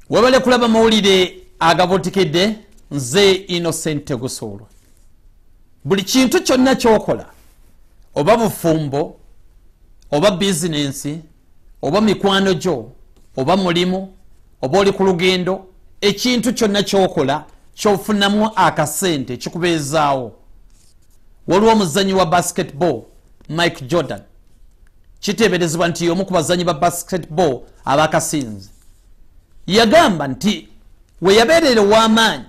Webale kulaba mawulire agabuutikidde. Nze Innocent Tegusuulwa. Buli kintu kyonna kyokola, oba bufumbo, oba bizinensi, oba mikwano gyo, oba mulimu, oba oli ku lugendo, ekintu kyonna kyokola kyofunamu akasente kikubeezaawo. Waliwo omuzanyi wa basketball Mike Jordan, kiteeberezebwa nti y'omu ku bazanyi ba basketball abakasinze. Yagamba nti we yabeerera ow'amaanyi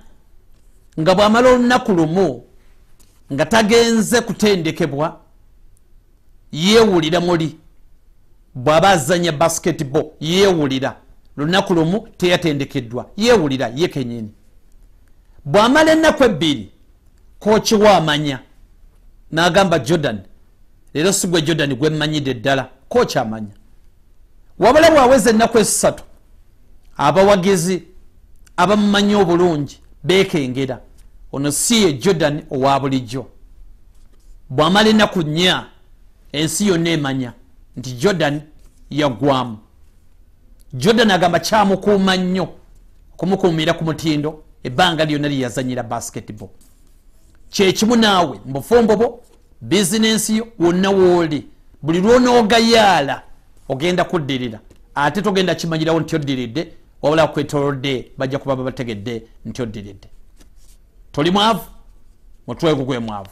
nga bw'amala olunaku lumu nga tagenze kutendekebwa, yeewulira muli bw'aba azanya basketball, yeewulira lunaku lumu teyatendekeddwa, yeewulira ye kenyini. Bw'amala ennaku 2, coach we amanya n'agamba, "Jordan, leero si gwe Jordan gwe mmanyidde ddala." Coach amanya. Wabula bw'aweza ennaku 3, abawagizi abamumanyi obulungi beekengera, ono si ye Jordan owa bulijjo. Bw'amala ennaku 4, ensi yonna emanya nti Jordan yaggwamu. Jordan agamba kyamukuuma nnyo okumukuumira ku mutindo ebbanga lyonna lyeyazanyira basketball. Kyekimu naawe mu bufumbo bwo, bizinensi yo, wonna wooli, buli lwonoogayaala ogenda kuddirira, ate togenda kimanyirawo nti oddiridde, wabula kwetolodde bajja kuba babategedde nti oddiridde. Toli mwavu, mutwego gwe mwavu.